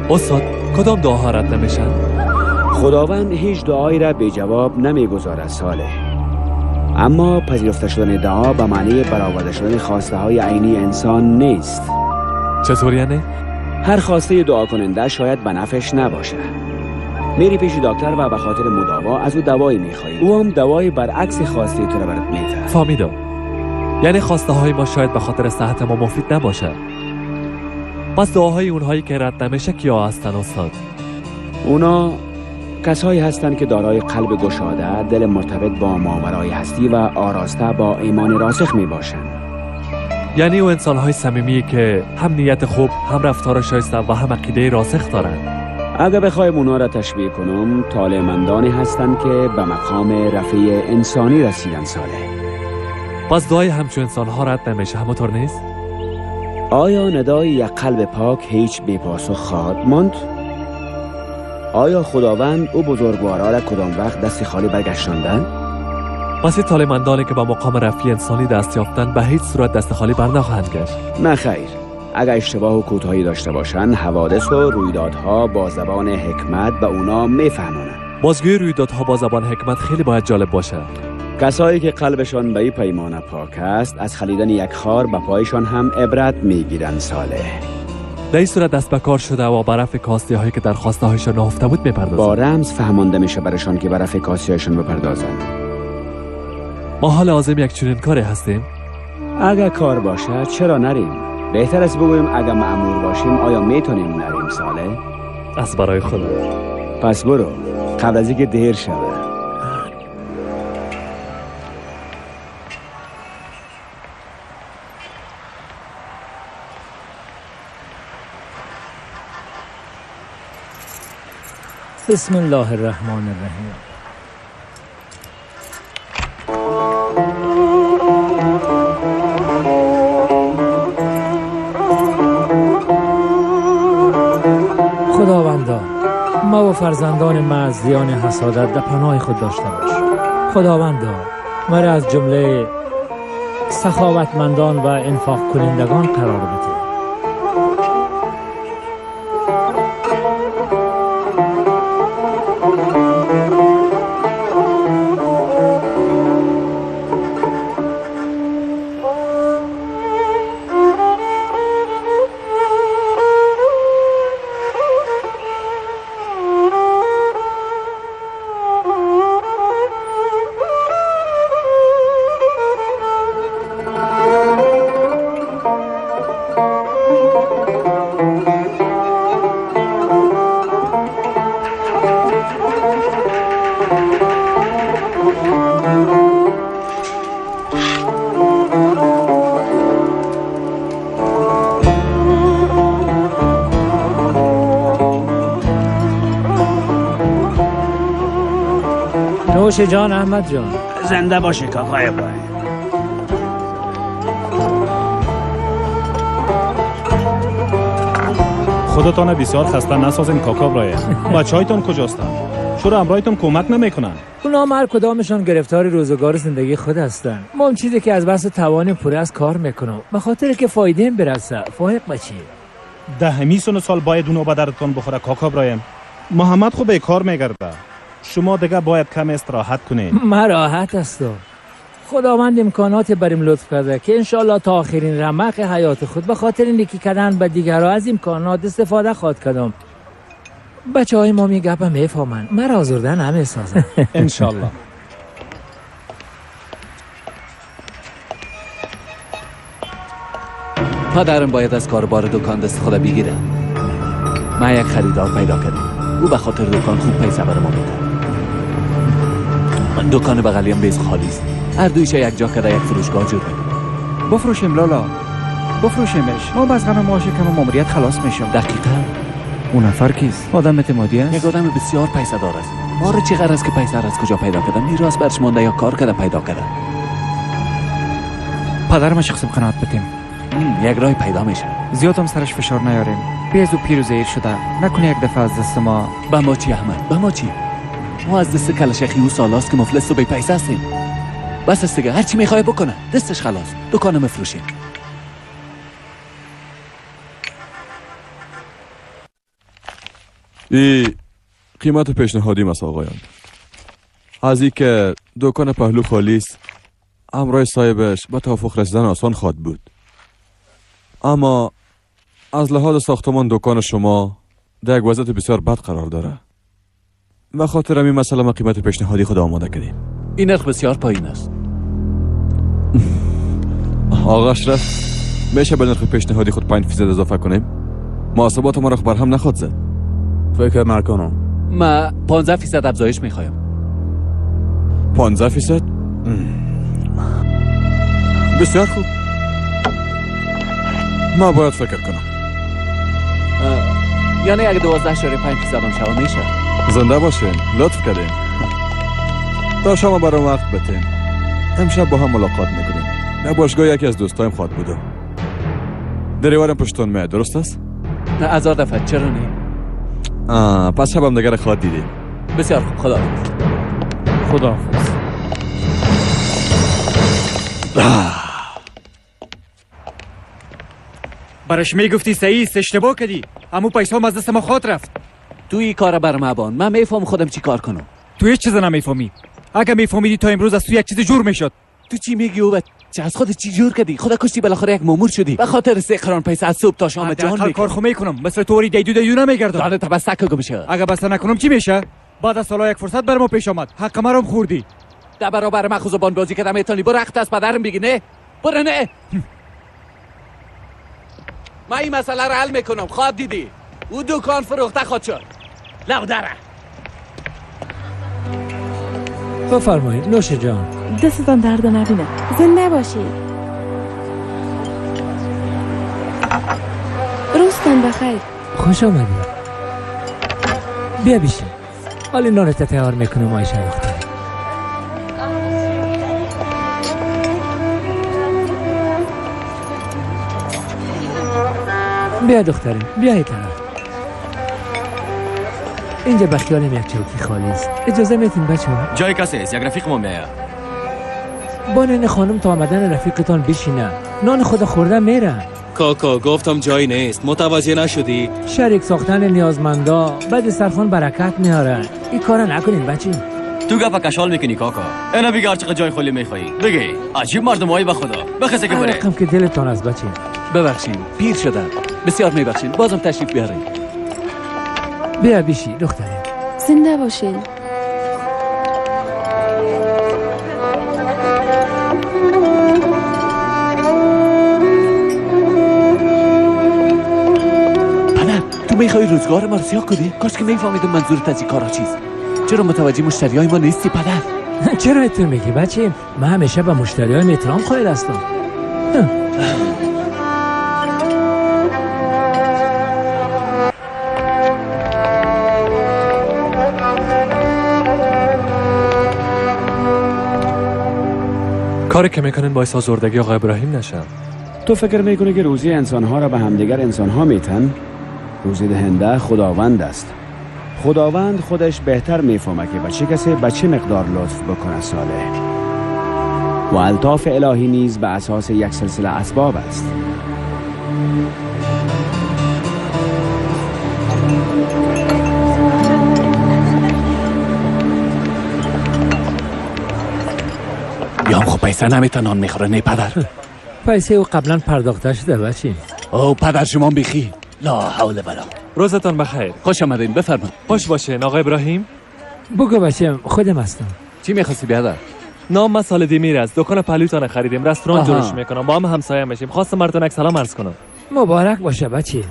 استاد، کدام دعاها رد نمیشن؟ خداوند هیچ دعایی را بی جواب نمیگذارد صالح. اما پذیرفته شدن دعا به معنی برآورده شدن خواسته های عینی انسان نیست. چطور یعنی؟ هر خواسته دعا کننده شاید به نفعش نباشه. میری پیش دکتر و به خاطر مداوا از او دوایی میخوایی، او هم دوای برعکس خواسته تو را برات میده. فهمیدم. یعنی خواسته های ما شاید به خاطر صحت ما مفید نباشه. پس دعاهای اونهایی که رد نمیشه کیا هستن استاد؟ اونا کسایی هستند که دارای قلب گشاده، دل مرتبط با ماورای هستی و آراسته با ایمان راسخ می باشند. یعنی او انسانهای صمیمی که هم نیت خوب، هم رفتار شایسته و هم عقیده راسخ دارند. اگر بخوایم اونا را تشبیه کنم، طالعمندانی هستند که به مقام رفیع انسانی رسیدن ساله. پس دعای همچون انسانها رد نمیشه، همونطور نیست؟ آیا ندای یک قلب پاک هیچ بی پاسخ خواهد ماند؟ آیا خداوند او بزرگوارا را کدام وقت دست خالی برگشتاندن؟ پس طالعمندانی که به مقام رفیع انسانی دست یافتن به هیچ صورت دست خالی بر نخواهند گشت. نه خیر، اگر اشتباه و کوتاهی داشته باشند، حوادث و رویدادها با زبان حکمت به اونا میفهمانند. بازگویی رویدادها با زبان حکمت خیلی باید جالب باشه. کسایی که قلبشان به این پیمان پاک است، از خلیدن یک خار به پایشان هم عبرت میگیرند صالح. در این صورت دست به کار شده و به رفع کاستی هایی که در خواسته هایشان نهفته بود میپردازند. با رمز فهمانده میشه برشان که به رفع کاستی هایشان بپردازند. ما حال عازم یک چنین کاری هستیم؟ اگر کار باشد چرا نریم؟ بهتر است بگوییم اگر مأمور باشیم آیا میتونیم نریم صالح؟ از برای خدا. پس برو قبل از اینکه دیر شود. بسم الله الرحمن الرحیم. خداوندا، ما و فرزندان ما از زیان حسادت در پناه خود داشته باش. خداوندا، مرا از جمله سخاوتمندان و انفاق کنندگان قرار بده. نوش جان احمد جان. زنده باشه کاکای ابراهیم. خودتان بسیار خسته نسازین کاکا ابراهیم. بچه‌هایتان کجاستند؟ چرا همراهتان کمک نمیکنن؟ اونا هر کدامشان گرفتار روزگار زندگی خود هستند. ما هم چیزی که از بس توان پوره از کار میکنم به خاطر که فایده برسه. فایق بچی ده همی سن سال باید اونو به دردتان بخوره کاکا ابراهیم. محمد خو به کار میگرده. شما دیگه باید کم استراحت کنید. من راحت هستم. خداوند امکانات بریم لطف کرده که انشالله تا آخرین رمق حیات خود به خاطر نیکی کردن به دیگرها از امکانات استفاده خواهد کردم. بچه های ما می گپم میفهمن، مرا آزرده نمیسازن. انشالله. پدرم باید از کاربار دکان دست خدا بگیره. من یک خریدار پیدا کردم. او به خاطر دکان خوب پیسه بر ما میده. دکان بغلیم بیز خالی است. هر دویش یک جا کرده یک فروشگاه جور میکنم. بفروشیم لالا، بفروشیمش. ما از غم معاش کم و ماموریت خلاص میشیم. دقیقاً. اون نفر کیست؟ آدم اعتمادی است؟ یک آدم بسیار پیسه دار است. ما رو چه غرض که پیسه را از کجا پیدا کرده؟ میراث برش مانده یا کار کرده پیدا کرده؟ پدرم شخصم قناعت بدیم. یک راه پیدا میشه. زیاد هم سرش فشار نیاریم. بیز و پیر و زهیر شده. نکنه یک دفعه از دست ما. به ما چی احمد؟ به ما چی؟ ما از دست کلشخی او سالاست که مفلس و بی پیسه هستیم. بس است دیگه، هر چی میخوای بکنه. دستش خلاص. دکانم مفروشیم. این قیمت پیشنهادی است آقایان. از این که دکان پهلو خالی است، همراه صاحبش به توافق رسیدن آسان خواهد بود. اما از لحاظ ساختمان دکان شما در یک وضعیت بسیار بد قرار داره. به خاطر همین مسئله ما قیمت پیشنهادی خود آماده کردیم. این نرخ بسیار پایین است. آقا اشرف، میشه به نرخ پیشنهادی خود 5% اضافه کنیم؟ محاسبات ما را بر هم نخواد زد. فکر نکنم. ما 15% افزایش میخوایم. 15%؟ بسیار خوب. ما باید فکر کنم. یعنی اگه 12.5% هم شما میشه. زنده باشین، لطف کردین. تا شما برام وقت بتین. امشب با هم ملاقات میکنیم. در باشگاه یکی از دوستایم خواهد بودم. دریوارم پشتون میاد، درست است؟ نه هزار دفعه، چرا نه؟ پس شب هم دیگر خواهد دیدیم. بسیار خوب، خداحافظ. خداحافظ. برش میگفتی سعی اشتباه کردی، امو پیسه از دست ما خود رفت. تو این کار بر مبان، من میفهم خودم چی کار کنم. تو هیچ چیز نمیفهمی. اگه میفهمیدی تا امروز از تو یک چیز جور میشد. تو چی میگی او بچه؟ از خودت چی جور کردی؟ خدا کشتی بالاخره یک مامور شدی. به خاطر 3 قران پیسه از صبح تا شام جان میکنم. کار خو میکنم، مثل توری دیدو دیدو نمیگردم. دانه تبسک گم شه. اگه بسته نکنم چی میشه؟ بعد از سالا یک فرصت بر ما پیش آمد، حق مرا خوردی. در برابر من خو زبان بازی کردم میتونی برو عقد از پدرم بگی. نه برو، نه من این مسئله رو حل میکنم. خواب دیدی او دکان فروخته خود شد. لو داره. بفرمایید نوش جان. دستتان درد نبینه، زنده باشید. روزتان بخیر. خوش آمدید. بیا بیشین. حالا نانت تیار میکنم آیشه دختر. بیا دخترم، بیا این طرف. اینجا به خیالم یک چوکی خالی است. اجازه میتین بچه ها؟ جای کسی است، یک رفیق ما میاد. با نن خانم تا آمدن رفیقتان بشینه. نان خود خورده میرن. کاکا گفتم جایی نیست، متوجه نشدی؟ شریک ساختن نیازمندا بعد سرخان برکت میاره. این کارا نکنین بچه. تو گپ کشال میکنی کاکا. اینا بگی چقدر جای خالی میخوایی. بگی عجیب مردمایی به خدا. بخسه که بره. رقم که دلتان از بچه. ببخشید پیر شدم. بسیار میبخشید. بازم تشریف بیارین. بیا بیشی دختره. زنده باشین. پدر تو میخوای روزگار ما رو سیاه کنی؟ کاش که میفهمیدم منظورت از این کارا چیست. چرا متوجه مشتریای ما نیستی پدر؟ چرا تو میگی بچه؟ من همیشه به مشتریای احترام قائل هستم. کاری که میکنن باعث آزردگی آقای ابراهیم نشم. تو فکر میکنی که روزی انسانها را به همدیگر انسانها میتن؟ روزی دهنده خداوند است. خداوند خودش بهتر میفهمه که به چه کسی به چه مقدار لطف بکنه صالح. و الطاف الهی نیز به اساس یک سلسله اسباب است. یام خب پیسه نمیتن نان میخوره نه پدر. پیسه او قبلا پرداخته شده بچی. او پدر شما بیخی. لا حول ولا. روزتان بخیر. خوش آمدین، بفرمایید. خوش باشین آقای ابراهیم. بگو بچم، خودم هستم. چی میخواستی بیادر؟ نام من سال دیمیر است. دکان پهلویتان خریدیم، رستوران جورش میکنم، با هم همسایه میشیم. خواستم براتون یک سلام عرض کنم. مبارک باشه بچی.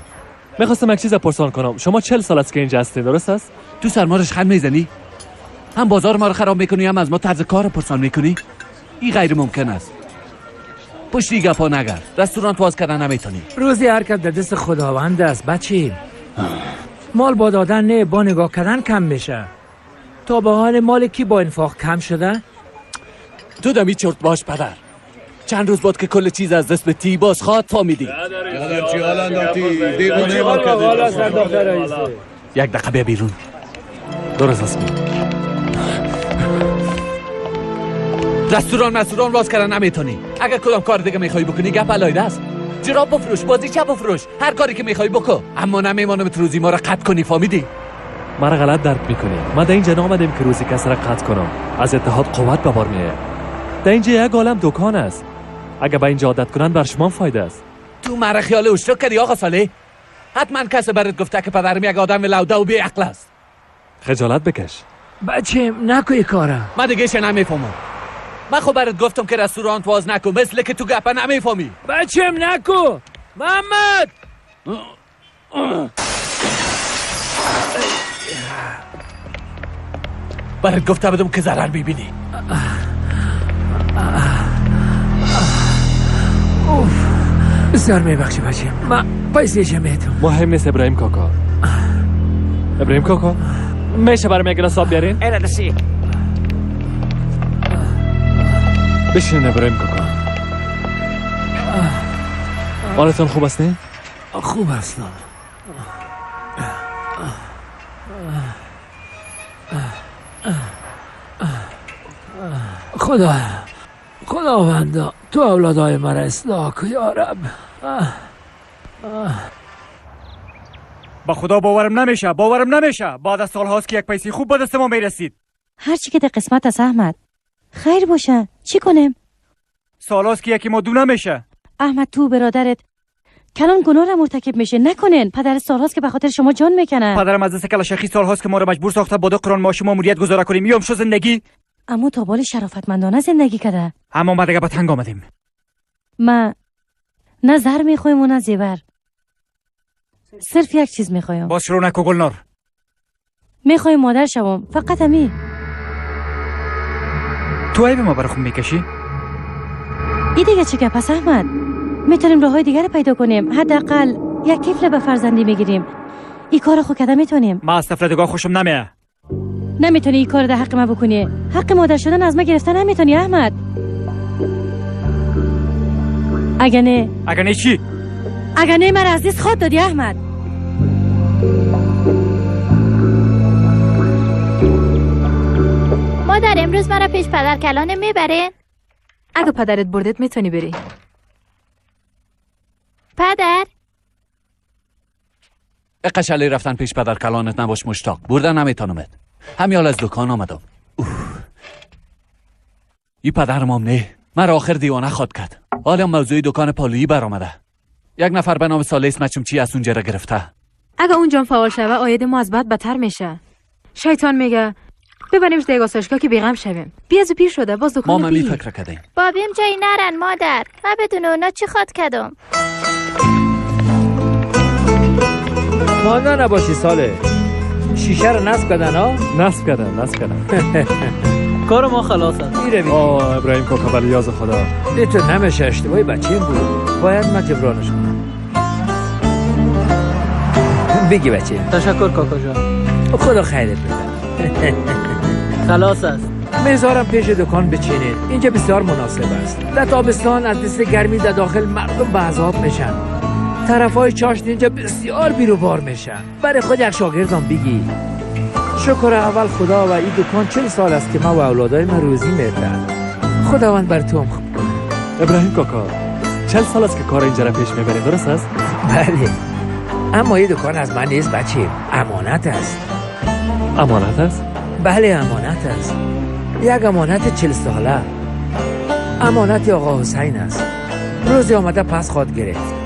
میخواستم یک چیز پرسان کنم. شما 40 سال است که اینجا هستید، درست است؟ تو سرمارش خند میزنی؟ هم بازار ما رو خراب میکنی، هم از ما طرز کار پرسان میکنی؟ این غیر ممکن است. پشتی گپا نگرد. رستوران باز کردن نمیتونی. روزی هر کس در دست خداوند است بچی. مال با دادن نه، با نگاه کردن کم میشه. تا به حال مال کی با انفاق کم شده؟ تو دمی چرت باش پدر. چند روز بعد که کل چیز از دست به تی باز خواد فهمیدی. یک دقیقه بیا بیرون. درست است. رستوران مسوران باز کردن نمیتونی. اگر کدام کار دیگه میخوای بکنی گپ علایده است. جراب بفروش، بازیچه بفروش، هر کاری که میخوای بکن، اما نمیمانم روزی ما را قطع کنی، فهمیدی؟ مرا غلط درک میکنی. ما در اینجا نامدیم که روزی کس را قطع کنم. از اتحاد قوت به بار میه. در اینجا یک عالم دکان است. اگه به اینجا عادت کنن بر شما فایده است. تو مرا خیال اشتراک کردی آقا صالح؟ حتما کسی برات گفته که پدرم یک آدم لوده و بی عقل است. خجالت بکش. بچه نکوی کارم. من دیگه شه نمیفهمم. من خب برات گفتم که رستورانت واز نکن، مثل که تو گپه نمیفهمی. بچم نکو. محمد. برات گفته بودم که ضرر میبینی. اوف بسیار میبخشی بچه. من پیسه جمعیتم. مهم نیست ابراهیم کاکا. ابراهیم کاکا میشه برام یک گلاس آب بیارین؟ اینا دسی. بشین ابراهیم کاکا. حالتان خوب است نه؟ خوب هستم. خدا خداوندا تو اولادای مرا اصلاح کن یا رب. با خدا باورم نمیشه، باورم نمیشه. بعد از سالهاست که یک پیسه خوب به دست ما میرسید. هر چی که در قسمت است احمد. خیر باشه، چی کنیم؟ سالهاست که یکی ما دو نمیشه. احمد تو برادرت کلان گناه را مرتکب میشه. نکنین. پدر سالهاست که به خاطر شما جان میکنه. پدرم از دست کلشخی سالهاست که ما را مجبور ساخته با 2 قران ما شما مریت گزاره کنیم. یوم شو زندگی. اما تا بال شرافتمندانه زندگی کرده. اما ما دیگه به تنگ آمدیم. ما نه زر میخوایم و نه زیور. صرف یک چیز میخوایم. باز شروع نکو گلنار. میخوایم مادر شوم، فقط همی. تو عیب ما برای خون میکشی؟ ای دیگه چه گپ است احمد؟ میتونیم راه های دیگر پیدا کنیم. حداقل یک طفل به فرزندی میگیریم. این کار خو کده میتونیم. ما از طفل خوشم نمیه. نمیتونی این کار در حق ما بکنی. حق مادر شدن از ما گرفتن نمیتونی احمد. اگه نه، اگه نه چی؟ اگه نه مرا از دست خود دادی احمد. مادر امروز مرا پیش پدر کلانه میبره؟ اگه پدرت بردت میتونی بری. پدر قشلی رفتن پیش پدر کلانت نباش مشتاق. بردن نمیتونمت. همیال از دکان آمدم. ای پدرم هم نه مرا آخر دیوانه خواد کرد. حالا موضوع دکان پالویی برآمده. یک نفر به نام صالح اسمچم چی از اونجا را گرفته. اگه اونجا فعال شوه آید ما از بد بدتر میشه. شیطان میگه ببریمش دیگه آسایشگاه که بیغم شویم. بیا از پیر شده باز دکان. ما می فکر کردیم. بابیم جایی نرن مادر. من بدون اونا چی خواد کردم. مانده نباشی صالح. شیشه رو نصب کردن ها؟ نصب کردن، نصب کردن. کار ما خلاص است. آه ابراهیم کاکا ولی یاز خدا. تو نمیشه، اشتباهی بچه‌م بود. باید من جبرانش کنم. بگی بچه. تشکر کاکا جان. خدا خیرت بده. خلاص است. میذارم پیش دکان بچینید. اینجا بسیار مناسب است. در تابستان از دست گرمی در داخل مردم به عذاب میشن. طرفای چاشت اینجا بسیار بیروبار میشن. برای خود یک شاگردم بگی. شکر اول خدا و این دکان 40 سال است که ما و اولادای من روزی میدن. خداوند بر تو هم خوب کنه. ابراهیم کاکا 40 سال است که کار اینجا را پیش میبریم، درست است؟ بله. اما این دکان از من نیست بچه، امانت است. امانت است؟ بله امانت است. یک امانت 40 ساله. امانت آقا حسین است. روزی آمده پس خواد گرفت.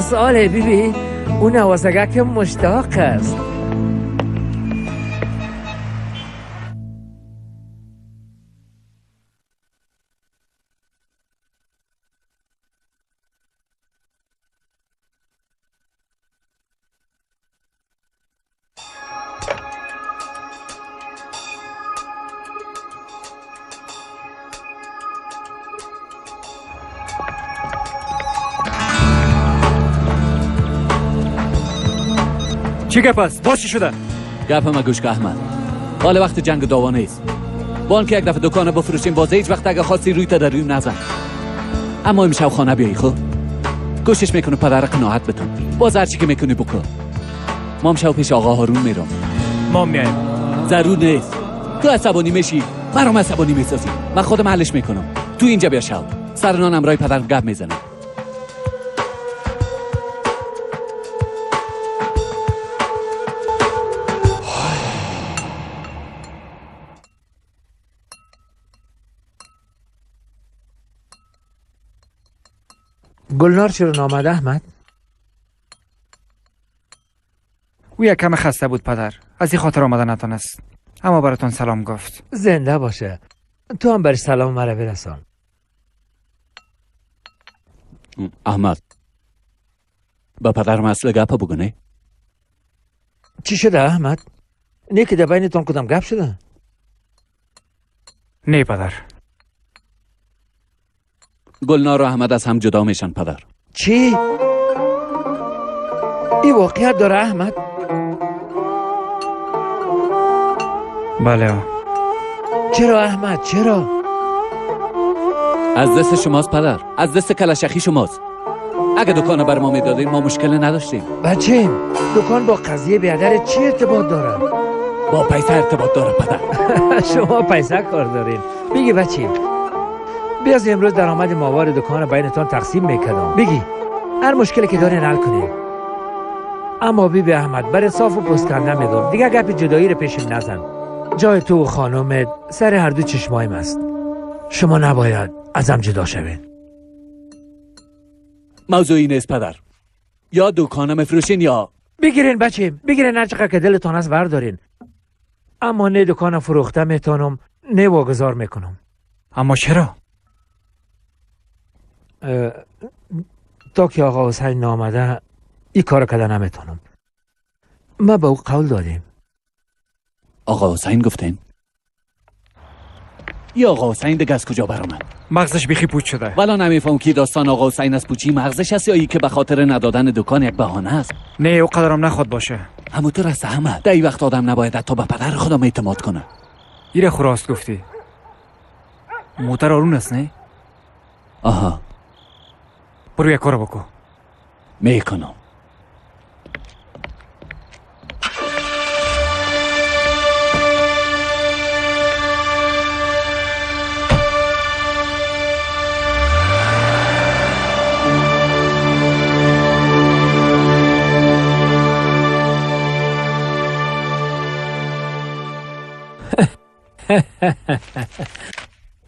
ساله بیبی اون نوازگه که مشتاق است. چی گپ است؟ باز چی شده؟ گپ ما گوش که احمد. حالا وقت جنگ دعوا نیست. با که یک دفعه دکان بفروشیم باز هیچ وقت اگه خواستی روی تا در رویم نزن. اما امشب خانه بیایی خب؟ کوشش میکنه پدر قناعت بتون. باز هر چی که میکنی بکن. ما امشب پیش آقا هارون میرم. ما میایم. ضرور نیست. تو عصبانی میشی، مرا عصبانی میسازی. من خودم حلش میکنم. تو اینجا بیا شب. سر نانم رای پدر گپ میزنم. گلنار چرا نامده احمد؟ او یک کم خسته بود پدر، از این خاطر آمده نتانست، اما براتون سلام گفت. زنده باشه. تو هم برش سلام مرا برسان. احمد با پدرم اصل گپ بگو. نه چی شده احمد؟ نه که در بینتان کدام گپ شده؟ نه پدر. گلنار و احمد از هم جدا میشن پدر. چی؟ این واقعیت داره احمد؟ بله. چرا احمد چرا؟ از دست شماست پدر، از دست کلشخی شماست. اگه دکان بر ما میدادین ما مشکل نداشتیم. بچه دکان با قضیه بیادر چی ارتباط داره؟ با پیسه ارتباط داره پدر. شما پیسه کار دارین. بگی بچه بیاز امروز درآمد ماوار دکان بینتان تقسیم میکردم. بگی هر مشکلی که دارین حل کنین. اما بی بی احمد بر صاف و پوست کنده میگم دیگه گپ جدایی رو پیشم نزن. جای تو و خانومت سر هر دو چشمایم است. شما نباید ازم جدا شوین. موضوعی نیست پدر. یا دکانم مفروشین یا بگیرین بچه، بگیرین هر چقدر که دلتان است بردارین. اما نه دکانم فروخته میتونم نه واگذار میکنم. اما چرا؟ تا که آقا حسین نامده این کارو کده نمیتونم. ما به او قول دادیم. آقا حسین گفتین؟ یا آقا حسین دیگه از کجا برآمد؟ مغزش بیخی پوچ شده. ولی نمیفهم کی داستان آقا حسین از پوچی مغزش است یا ای که به خاطر ندادن دکان یک بهانه است. نه او قدرم نخواد باشه. همونطور است احمد. در این وقت آدم نباید حتی به پدر خودم اعتماد کنه. ایره خو راست گفتی. موتر آرون است نه؟ آها. برو یک کار بکن. میکنم.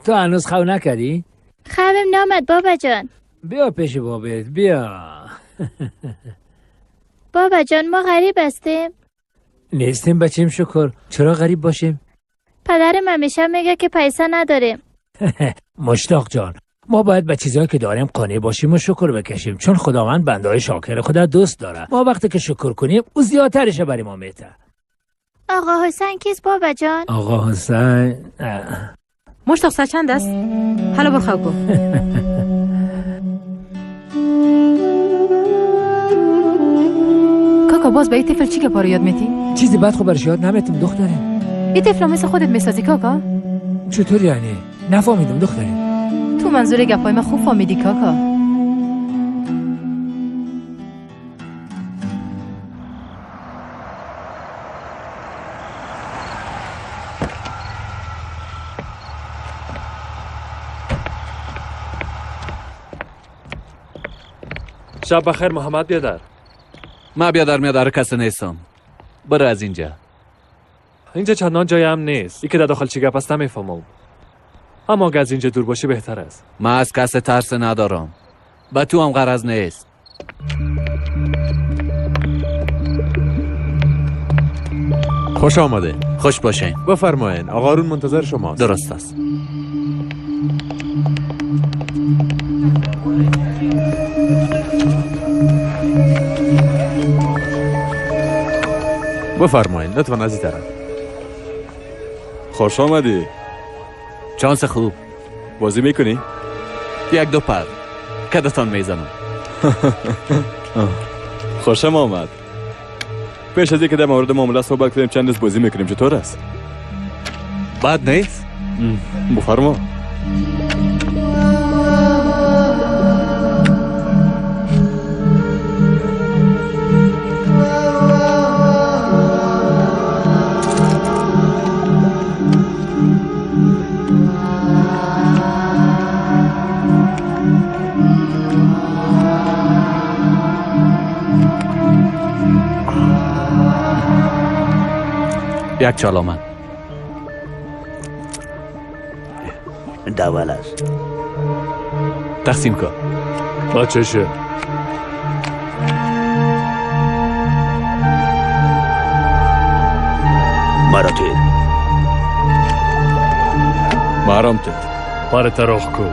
تو هنوز خو نکردی؟ خوابم نامد بابا جان. بیا پیش بابت بیا. بابا جان ما غریب هستیم؟ نیستیم بچیم شکر. چرا غریب باشیم؟ پدرم همیشه میگه که پیسه نداریم. مشتاق جان ما باید به چیزایی که داریم قانع باشیم و شکر بکشیم، چون خداوند بندهای شاکر خدا دوست داره. ما وقتی که شکر کنیم او زیادترش برای ما میده. آقا حسین کیست بابا جان؟ آقا حسین مشتاق ساعت چند است؟ حالا برو خواب کن. کاکا باز به این طفل چی گپا رو یاد میتی؟ چیزی بد خو برش یاد نمیتم دختره. این طفل مثل خودت میسازی کاکا؟ چطور یعنی؟ نفهمیدم دختره. تو منظور گپای من خوب فهمیدی کاکا. شب بخیر محمد بیادر. ما بیادر میادر کس نیستم. برو از اینجا. اینجا چندان جای هم نیست. ای که در داخل چی گپ است نمیفهمم. اما اگه از اینجا دور باشی بهتر است. ما از کس ترس ندارم. به تو هم غرض نیست. خوش آمده. خوش باشین. بفرمایین آقا هارون منتظر شماست. درست است. بفرمایین لطفا از این طرف. خوش آمدی. چانس خوب. بازی میکنی؟ یک دو پر کدتان میزنم. خوشم آمد. پیش از اینکه در مورد معامله صحبت کنیم چند دست بازی میکنیم، چطور است؟ بد نیست. بفرما. یک چال آمد. دول است. تقسیم کن. بچشه. مرا تیر. مرام تیر. پارت رخ کو.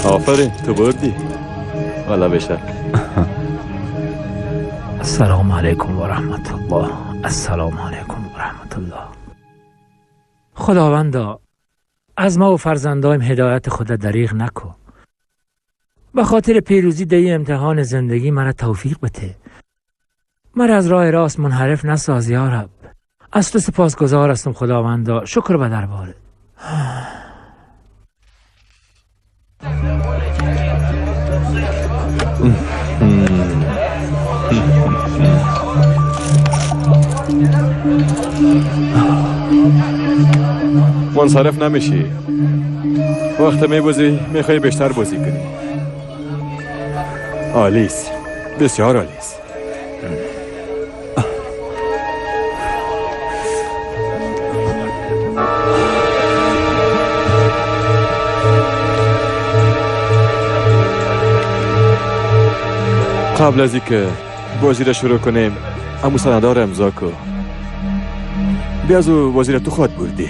آفرین تو بردی. والا بشه. السلام علیکم و رحمت الله. السلام علیکم و رحمت الله. خداوندا از ما و فرزندایم هدایت خود دریغ نکن. به خاطر پیروزی در امتحان زندگی مرا توفیق بده. مرا از راه راست منحرف نساز یا رب. از تو سپاسگزار هستم خداوندا. شکر به دربارت. منصرف نمیشی. وقت میبازی میخوای بیشتر بازی کنی. عالیست، بسیار عالیست. قبل از اینکه بازی را شروع کنیم همون سندها را امضا کن. بیا از او بازی را تو خود بردی.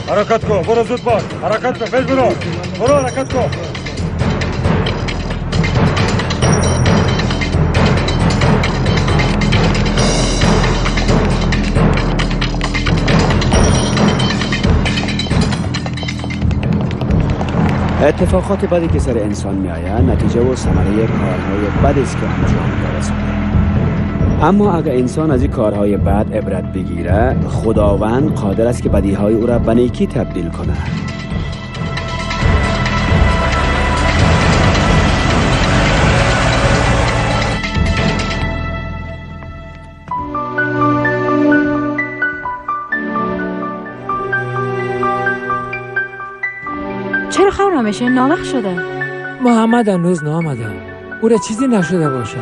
حرکت کن، برو زود باش. حرکت کن، پیش برو. برو حرکت کن. اتفاقات بدی که سر انسان می آید نتیجه و ثمره کارهای بدی است که انجام داده. اما اگر انسان از این کارهای بد عبرت بگیره، خداوند قادر است که بدیهای او را به نیکی تبدیل کنه. چرا خبر نمیشه؟ ناوقت شده. محمد هنوز نامده. او را چیزی نشده باشه.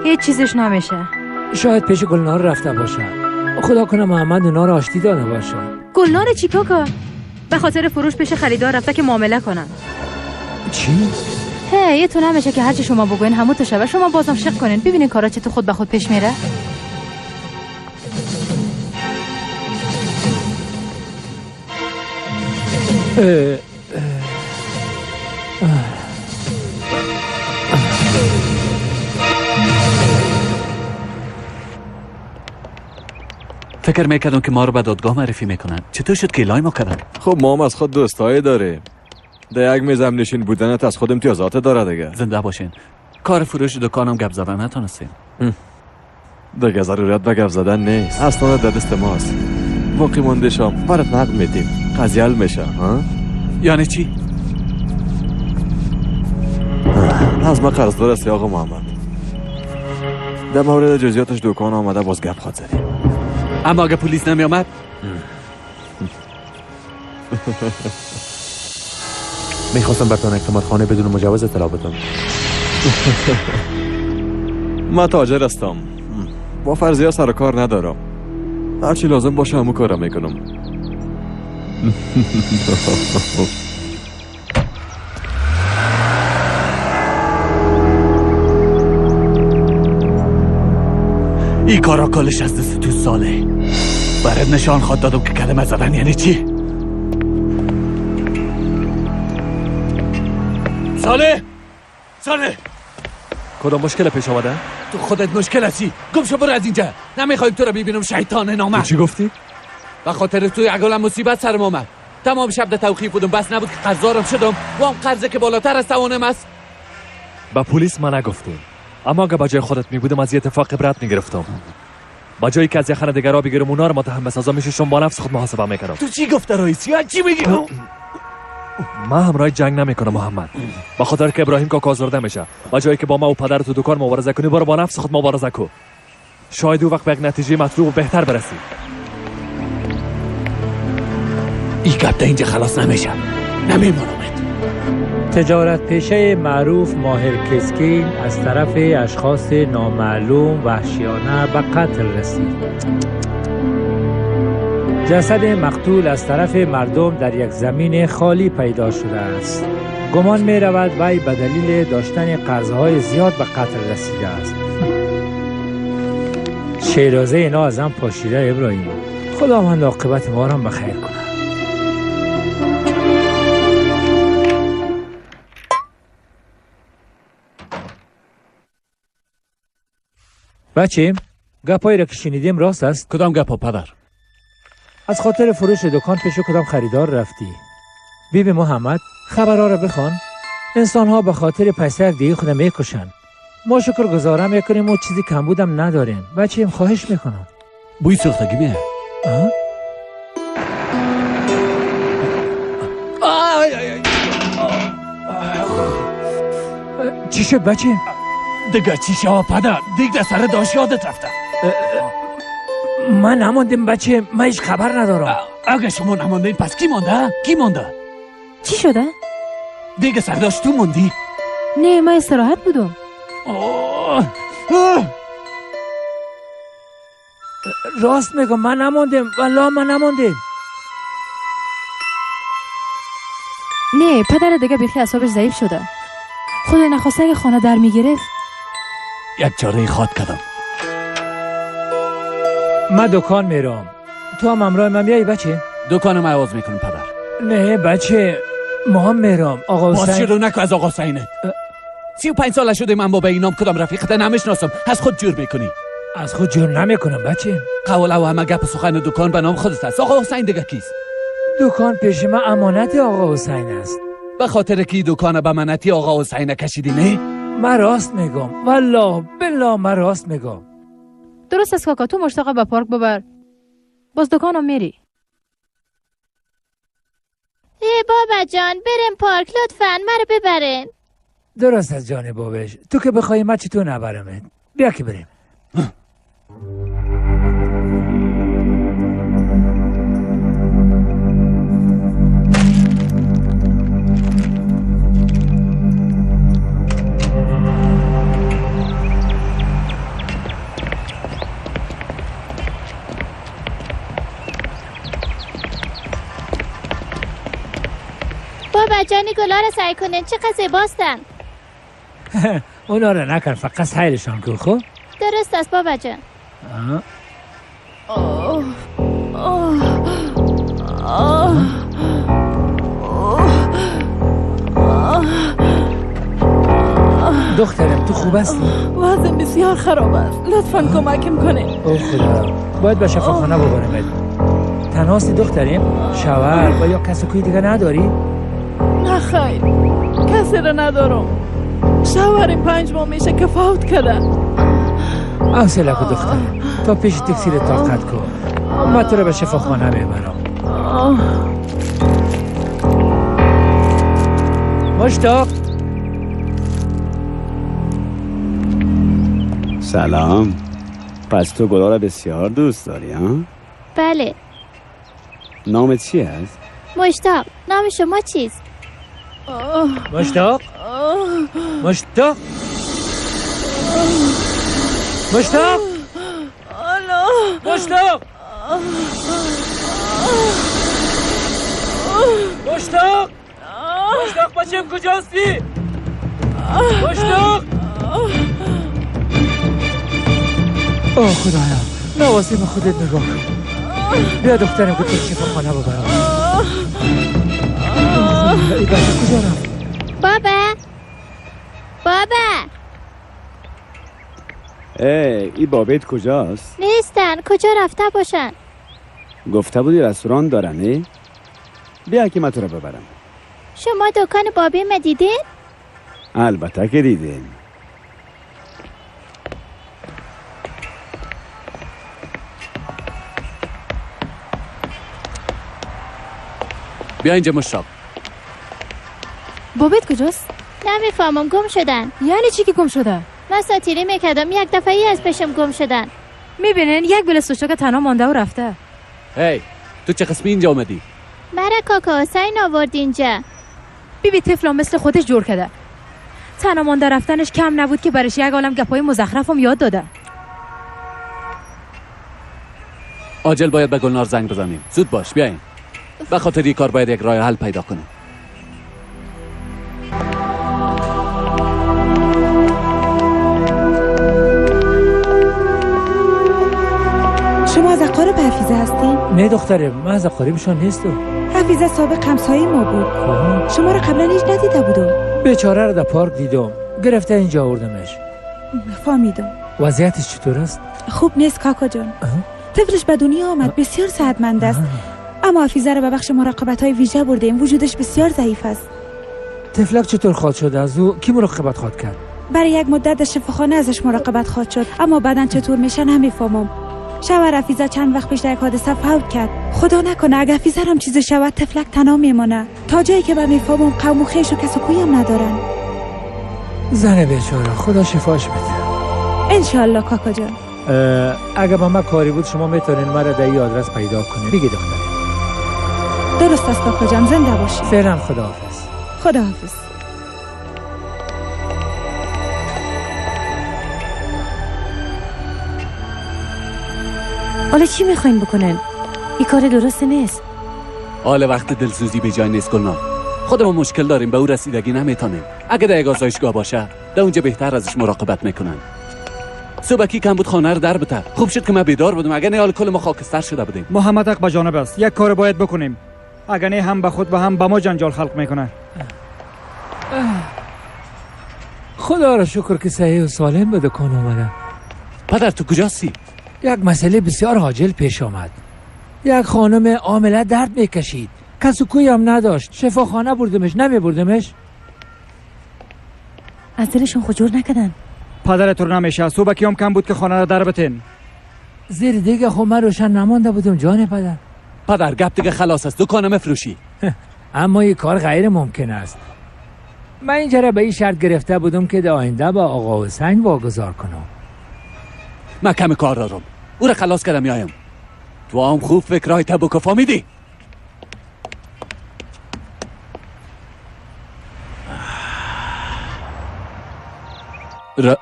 هیچ چیزش نمیشه. شاید پیش گلنار رفته باشه. خدا کنه محمد اونا رو آشتی داده باشه. گلنار چی کاکا؟ به خاطر فروش پیش خریدار رفته که معامله کنن. چی؟ هی یه تو نمیشه که هرچی شما بگوین همون تو شبه. شما بازم شک کنین ببینین کارا چه تو خود به خود پیش میره. فکر میکردم که ما رو به دادگاه معرفی میکنن. چطور شد که الای ما کردن؟ خب ما هم از خود دوستایی داریم. در یک میز هم نشین بودنت از خود امتیازات داره دیگه. زنده باشین. کار فروش دکانم گپ زدن نتونستیم. دیگه ضرورت به گپ زدن نیست. اصلا در دست ماست. باقی مونده شام برات نقد میدیم. قضیه حل میشه. ها؟ یعنی چی؟ از ما قرضدار است آقا محمد. در مورد جزئیاتش دکان آمده باز گپ خواهد زدیم. اما اگه پلیس نمی آمد؟ میخواستم برتان اعتمادخانه بدون مجوز اطلاع بدم. من تاجر هستم، با فرضیه سر کار ندارم. هرچی لازم باشه همون کارم میکنم. این کارا کالش از دست تو ساله. برات نشان خواد دادم که کلمه زدن یعنی چی؟ ساله! ساله! کدام مشکل پیش آمده؟ تو خودت مشکل هستی. گم شو برو از اینجا. نمیخوایم تو رو ببینم شیطان نامرد. چی گفتی؟ به خاطر تو یک عالم مصیبت سرم آمد. تمام شب در توقیف بودم، بس نبود که قرضدارم شدم و هم قرضه که بالاتر از توانم است. به پلیس ما نگفتیم، اما اگه به جای خودت می بودم از یه اتفاق عبرت میگرفتم. با جایی که از یخن دیگرا بگیرم اونا رو متهم بسازم، میششم با نفس خود محاسبه میکردم. تو چی گفته رئیس؟ یا چی میگی؟ من همراه جنگ نمیکنم محمد، به خاطر که ابراهیم کاکا آزرده میشه. با جایی که با ما و پدر تو دکان مبارزه کنی، برو با نفس خود مبارزه کو. شاید او وقت به یک نتیجه مطلوب و بهتر برسی. این گپ در اینجا خلاص نمیشه، نمیمانمت. تجارت پیشه معروف ماهر کسکین از طرف اشخاص نامعلوم وحشیانه به قتل رسید. جسد مقتول از طرف مردم در یک زمین خالی پیدا شده است. گمان می رود وی به دلیل داشتن قرضهای زیاد به قتل رسیده است. شیرازه اینا ازم پاشیده ابراهیم. خداوند عاقبت ما را بخیر کنه. بچه، گپایی را که شنیدیم راست است؟ کدام گپا پدر؟ از خاطر فروش دکان پیش کدام خریدار رفتی؟ بیبی محمد، خبرها را بخوان. انسان ها به خاطر پیسه یک دیگه خود میکشن. ما شکر گزاره میکنیم و چیزی کمبودم نداریم. بچه‌م خواهش میکنم. بوی سوختگی میاد. چی شد بچه؟ دیگه چی شد پدر؟ دیگه سر داشت یادت رفته. من نماندیم بچه، من هیچ خبر ندارم. اگه شما نماندین پس کی مانده؟ کی مانده؟ چی شده؟ دیگه سرداشت تو موندی؟ نه، من استراحت بودم. راست میگم، من نماندم، والله من نماندم. نه پدر دیگه بیخی اعصابش ضعیف شده. خدای نخواسته اگه خانه در میگرفت. یک چاره خواد کردم. من دکان میرم، تو هم همراه من میایی بچه؟ دکانم عوض میکنم پدر. نه بچه، ما هم میرم. آقا حسین باز شروع نکن از آقا حسینت. 35 ساله شده من با به اینام کدام رفیقت نمیشناسم. از خود جور میکنی. از خود جور نمیکنم بچه. قول او همه گپ سخن دکان به نام خودت است. آقا حسین دیگه کیست؟ دکان پیش من امانت آقا حسین است. به خاطر کی دکان به منتی آقا حسین کشیدی؟ نه من راست میگم، والله بالله من راست میگم. درست است کاکا، تو مشتاق به پارک ببر، باز دکانم میری. ای بابا جان، بریم پارک لطفا، مرا ببرین. درست از جان بابش، تو که بخوای من چطور نبرمت؟ بیا که بریم. بابا جانی گلا را سعی کنین، چقدر زیباستن. اونا را نکن، فقط سیرشان کن. خب درست است بابا جان. دخترم تو خوب هستی؟ وضعم بسیار خراب است، لطفا کمکم کنین. او خدا، باید به شفاخانه ببرمت. تنهاستی دختریم؟ شوهر و یا کس و کوی دیگه نداری؟ نه خیر، کسی را ندارم. شوهرم 5 ماه میشه که فوت کرده. حوصله کن دخترم، تا پیش تکسی رو طاقت کن. من تو رو به شفاخانه میبرم. مشتاق. سلام. پس تو گلا را بسیار دوست داری ها؟ بله. نام چی است؟ مشتاق. نام شما چیست؟ مشتاق؟ مشتاق؟ مشتاق؟ مشتاق؟ مشتاق؟ مشتاق بچم کجاستی؟ مشتاق؟ اوه خدایا، نوازی به خودت نگاه کن. بیا دخترم که تو شفاخانه ببرم. ای بچه کجا رفت؟ بابا، بابا. ای بابت کجاست؟ نیستن، کجا رفته باشن؟ گفته بودی رستوران دارن. بیا که من تو رو ببرم. شما دکان بابی ما دیدین؟ البته که دیدین. بیا اینجا مشتاق. بابت کجاست؟ نمیفهمم، گم شدن. یعنی چی که گم شده؟ من ساتیری میکردم، یک دفعه ای از پیشم گم شدن. میبینن یک بل سوشتاک تنها مانده و رفته. هی تو چه قسمی اینجا اومدی؟ مرا کاکا حسین آورد اینجا. بیبی طفلا مثل خودش جور کرده. تنها مانده رفتنش کم نبود که برش یک عالم گپای مزخرفم یاد داده. عاجل باید به گلنار زنگ بزنیم. زود باش بیاین. به خاطر این کار باید یک راه حل پیدا کنیم. شما از اقارب حفیظه هستین؟ نه دختره، من از اقاربشان نیستم. حفیظه سابق همسایه ما بود. شما را قبلا هیچ ندیده بودم. بیچاره را در پارک دیدم، گرفته اینجا آوردمش. فهمیدم. وضعیتش چطور است؟ خوب نیست کاکا جان. طفلش به دنیا آمد، بسیار صحتمند است. اما حفیظه را به بخش مراقبت های ویژه بردیم، وجودش بسیار ضعیف است. طفلک چطور خواد شده؟ از او کی مراقبت خواد کرد؟ برای یک مدت در شفاخانه ازش مراقبت خواد شد، اما بعداً چطور میشه نمیفهمم. شوهر حفیظه چند وقت پیش در یک حادثه فوت کرد. خدا نکنه اگه حفیظه هم چیزی شود طفلک تنها میمانه. تا جایی که به میفهمم قوم و خویش و کس و کویم ندارن. زن بیچاره، خدا شفاش بده. انشالله کاکا جان. اگه با من کاری بود شما میتونین مرا در این آدرس پیدا کنین. بگید دختره. درست است کاکا جان، زنده باشی. فعلا خداحافظ. خداحافظ. حالا چی میخواین بکنن؟ این کار درست نیست. حالا وقت دلسوزی به جای نیست گلنار. خودمون مشکل داریم، به او رسیدگی نمیتونیم. اگه در یک آسایشگاه باشه در اونجا بهتر ازش مراقبت میکنن. صبحکی کم بود خانه رو در بته. خوب شد که من بیدار بودم، اگه نه حال کل ما خاکستر شده بودیم. محمد حق به جانب است، یک کار باید بکنیم. اگه نه هم به خود و هم به ما جنجال خلق میکنه. خدا را شکر که صحیح و سالم به دکان آمده. پدر تو کجاستی؟ یک مسئله بسیار عاجل پیش آمد. یک خانم عامله درد میکشید، کس و کوی هم نداشت. شفاخانه بردمش، نمیبردمش. از دلشون خجور نکردن. پدر تو نمیشه، صبح هم کم بود که خانه را در بتین. زیر دیگه خب من روشن نمانده بودم جان پدر. پدر گپ دیگه خلاص است، دکان مفروشی. اما این کار غیر ممکن است. من اینجا را به این شرط گرفته بودم که در آینده با آقا حسین واگذار کنم. من کم کار دارم، او را خلاص کردم میایم. تو هم خوب فکرهای تبو فهمیدی.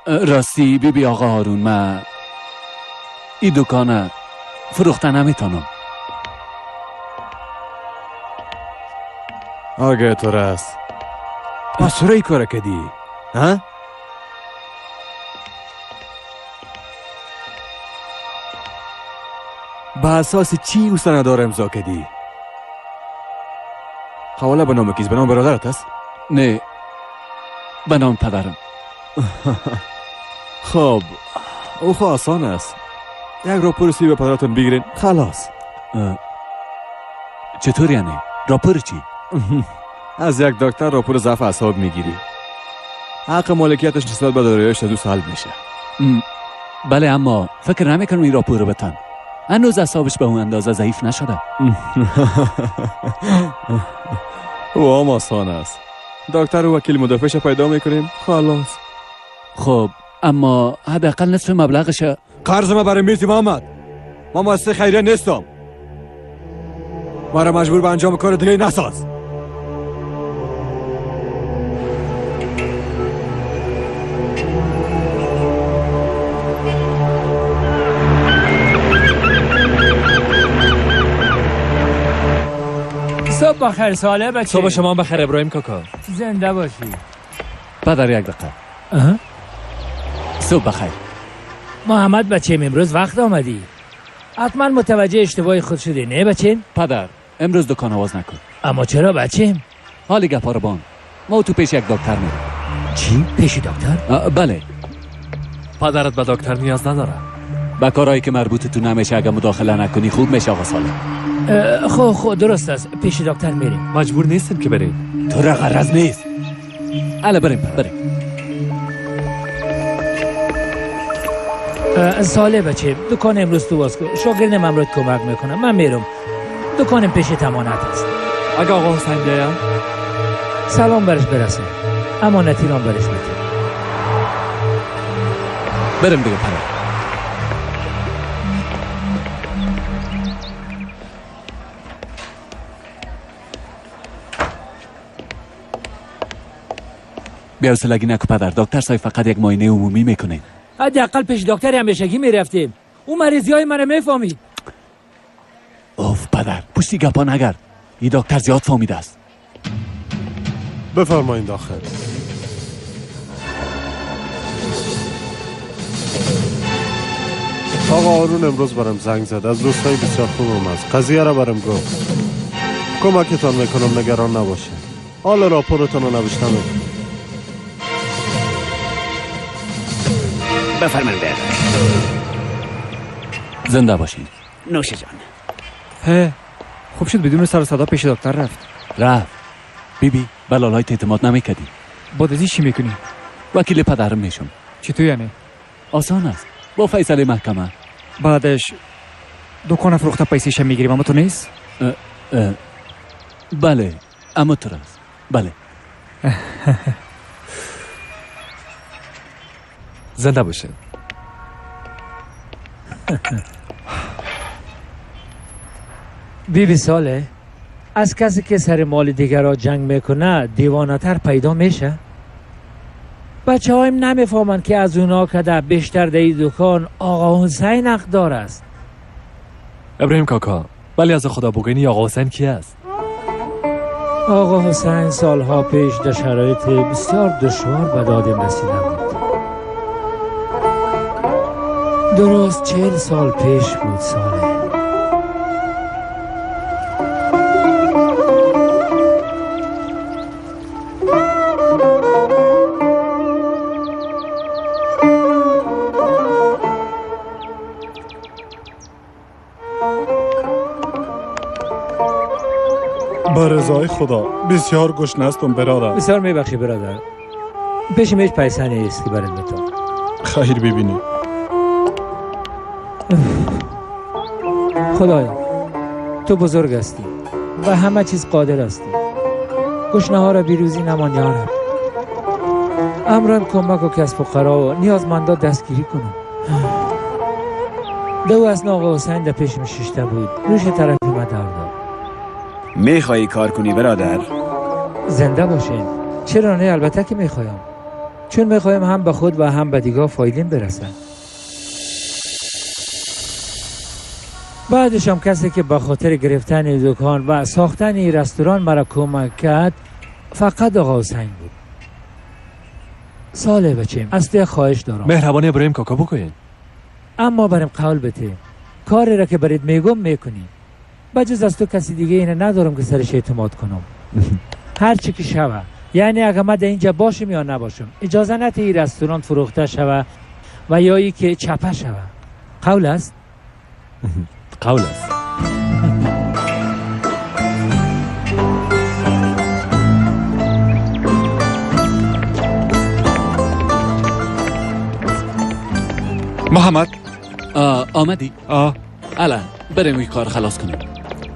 راستی بی بی آقا هارون، من این دکانه فروخته نمیتونم. آگه تو راست پس چرا این کار کردی؟ ها؟ به اساس چی او سند را امضا کردی؟ حواله به نام کیست؟ به نام برادرت است؟ نه، به نام پدرم. خب او خو آسان است. یک راپور سی به پدرتون بگیرین خلاص. چطور یعنی؟ راپور چی؟ از یک دکتر راپور ضعف اعصاب میگیری. حق مالکیتش نسبت به داراییش از او سلب میشه. بله اما فکر نمیکنم این راپور رو بتن. هنوز اعصابش به اون اندازه ضعیف نشده. او هم آسان است. دکتر و وکیل مدافعش پیدا میکنیم خلاص. خب اما حداقل نصف مبلغش. قرض ما برای میتی محمد. ما مؤسسه خیریه نیستم. مرا مجبور به انجام کار دیگه نساز. صبح بخیر صالح بچه. صبح شما بخیر ابراهیم کاکا. زنده باشی. پدر یک دقیقه. صبح بخیر. محمد بچه امروز وقت آمدی. حتما متوجه اشتباه خود شدی نه بچه؟ پدر امروز دکان آواز نکن. اما چرا بچه؟ حالی گپا رو بان. ما تو پیش یک دکتر میریم. چی؟ پیش دکتر؟ بله. پدرت به دکتر نیاز نداره. به کارهایی که مربوط تو نمیشه اگه مداخله نکنی خوب میشه آقا صالح. خب درست است، پیش دکتر میریم. مجبور نیستیم که بریم. تو را غرض نیست. الا بریم بریم. صالح بچه دکان امروز تو باز کن، شاگردم امروز کمک میکنه. من میرم دکانم پیش تمانت است. اگه آقا حسین بیایم سلام برش برسه، امانتی رام برش بده. بریم دیگه پره. بی‌حوصلگی نکو پدر، دکتر صاحب فقط یک معاینه عمومی میکنه. حداقل پیش دکتر همیشگی میرفتیم، او مریضی های منو میفهمید. اوف پدر، پشتی گپا نگرد، این دکتر زیاد فهمیده است. بفرمایید داخل. آقا آرون امروز برام زنگ زد، از دوستای بسیار خوبم است. قضیه را برام گفت. کمکتان میکنم، نگران نباشید. حالا راپورتان رو نوشته میکنم. بفرمایید. زنده باشین. نوش جان. هه خوب شد بدون سر و صدا پیش دکتر رفت. رفت. بیبی بلالای اعتماد نمیکردی. بعد از چی میکنی؟ وکیل پدرم میشم. چطور یعنی؟ آسان است. با فیصله محکمه. بعدش دکان فروخته پیسیش میگیریم، اما تو نیست؟ بله اما تو راست. بله. زنده باشه. بی بی صالح، از کسی که سر مال دیگر را جنگ میکنه دیوانه تر پیدا میشه؟ بچه هایم نمیفهمند که از اونا که بیشتر در این دکان آقا حسین حقدار است. ابراهیم کاکا، ولی از خدا بگوینی آقا حسین کی است؟ آقا حسین سالها پیش در شرایط بسیار دشوار به دادم رسیده بود. درست 40 سال پیش بود صالح. با رضای خدا بسیار گشنه هستم برادر. بسیار میبخشی برادر، پیشم هیچ پیسه نیست که برات بتم. خیر ببینی. خدایا تو بزرگ هستی و همه چیز قادر هستی. گشنه ها را بیروزی نمان یا رب. امرم کمک و کسب فقرا و نیازمندا دستگیری کنم. دو از آقا حسین در پیشم شیشته بود، روش طرف ما دار داد. میخوایی کار کنی برادر؟ زنده باشین. چرا نه، البته که میخوایم، چون میخوایم هم به خود و هم به دیگه فایدیم برسن. بعدش هم کسی که به خاطر گرفتن دکان و ساختن این رستوران مرا کمک کرد فقط آقا حسین بود. صالح بچیم از تو خواهش دارم. مهربانی ابراهیم کاکا بکنین، اما برم قول بده کاری را که برید میگم میکنی. بجز از تو کسی دیگه اینه ندارم که سرش اعتماد کنم. هر چی که شوه، یعنی اگه من در اینجا باشم یا نباشم اجازه نده این رستوران فروخته شوه و یا ای که چپه شوه. قول است؟ قول است. محمد آمدی؟ الا بریم این کار خلاص کنیم.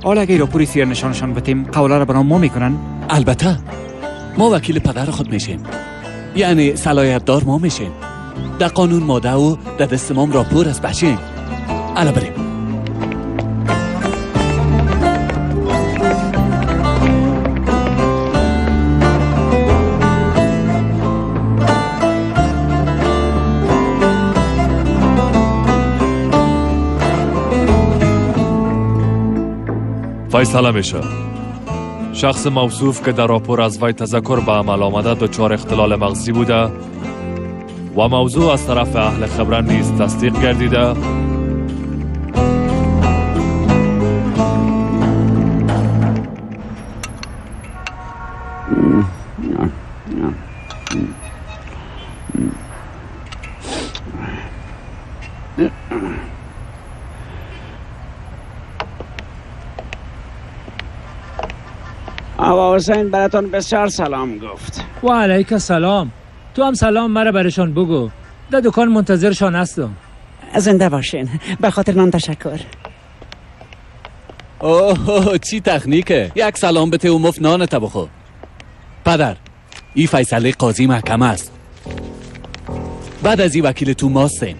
حالا اگه راپوری سیر نشانشان بتیم قوله را برام ما میکنن؟ البته ما وکیل پدر خود میشیم، یعنی صلاحیت دار ما میشیم. در قانون ماده و در دست ما راپور است بچیم. الا بریم. فیصله میشه. شخص موصوف که در راپور از وی تذکر به عمل آمده دچار اختلال مغزی بوده و موضوع از طرف اهل خبره نیز تصدیق گردیده، آقا حسین براتون بسیار سلام گفت. و علیک سلام. تو هم سلام مرا برشان بگو. در دکان منتظرشان هستم. زنده باشین. به خاطر نان تشکر. اوه چی تکنیکه. یک سلام بته و مفت نان تا بخور. پدر این فیصله قاضی محکمه است. بعد از این وکیل تو ماستیم.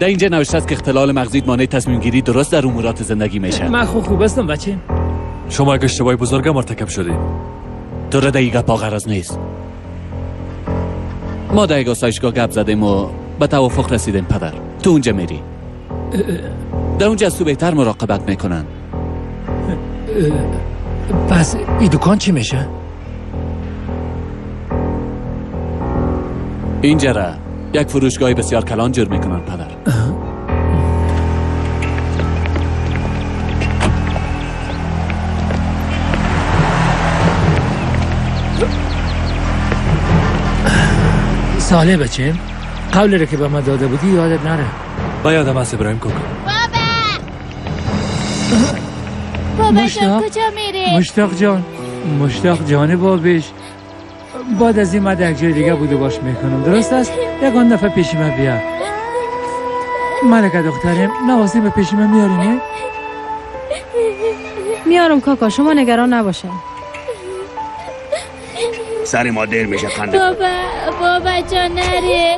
در اینجا نوشته است که اختلال مغزی مانع تصمیم گیری درست در امورات زندگی میشه. من خوب هستم بچه. شما یک اشتباه بزرگ مرتکب شدید. تو را در این گپا غرض نیست. ما در یک آسایشگاه گپ زدیم و به توافق رسیدیم پدر. تو اونجا میری. در اونجا از تو بهتر مراقبت میکنن. پس این دکان چی میشه؟ اینجا را یک فروشگاه بسیار کلان جور میکنن پدر. ساله بچه، قول را که به من داده بودی یادت نره. با یادم هست ابراهیم کوکا. بابا بابا جان کجا میری؟ مشتاق جان، مشتاق جان بابش، بعد از این من یک جای دیگه بوده باش میکنم، درست است؟ یکان دفعه پیش من بیا. ملکه دخترم، نوازی به پیش من میاری نه؟ میارم کاکا، شما نگران نباشین. سر ما دیر میشه قنده. بابا بابا جان نره.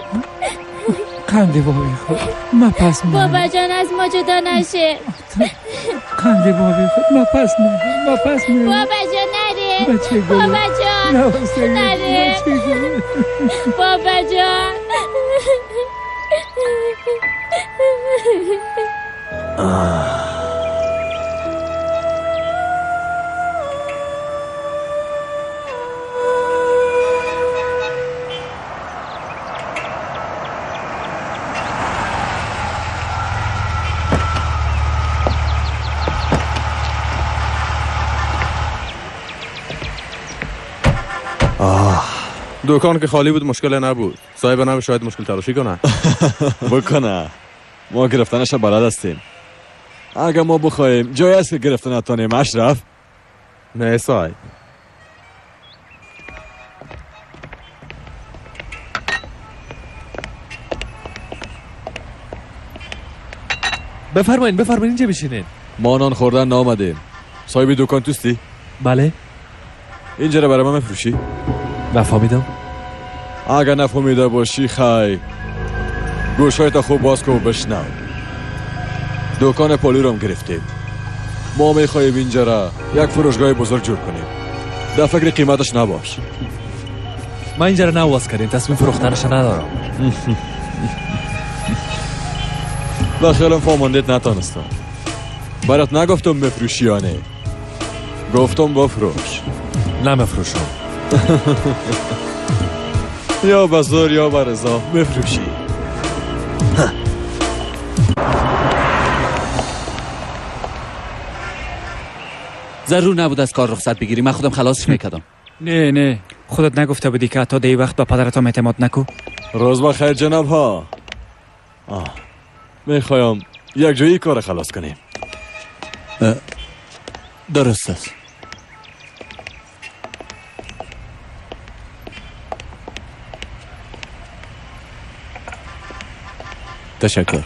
قنده بابی خود ما پس میرم. بابا جان از ما جدا نشه. قنده بابی خود ما پس میرم، ما پس میرم. بابا جان نره. بابا جان نره. بابا جان. دکان که خالی بود مشکل نبود. صاحب نو شاید مشکل تراشی کنه. بکنه. ما گرفتنش بلد هستیم. اگه ما بخوایم جایی هست که گرفتن نتانیم اشرف. نه صاحب. بفرمایین بفرمایین اینجا بشینین. ما نان خوردن نامدیم. صاحب دکان توستی؟ بله. اینجا رو برای من میفروشی؟ نفهمیدم. اگر نفهمیده باشی خی گوشایت خوب باز کن و بشنو. دکان پالی رو هم گرفتیم. ما میخواییم اینجا را یک فروشگاه بزرگ جور کنیم. در فکر قیمتش نباش. ما اینجا را نواز کردیم، تصمیم فروختنش ندارم. در خیالم فهماندت نتانستم. برات نگفتم بفروشی یا نه، گفتم بفروش. نمفروشم. یا به زور یا به رضا بفروشی. ضرور نبود از کار رخصت بگیری، من خودم خلاصش میکردم. نه نه، خودت نگفته بودی که تا دی وقت به پدرت هم اعتماد نکو؟ روز بخیر جناب ها. میخوایم یک جایی کار خلاص کنیم. درست است. تشکر.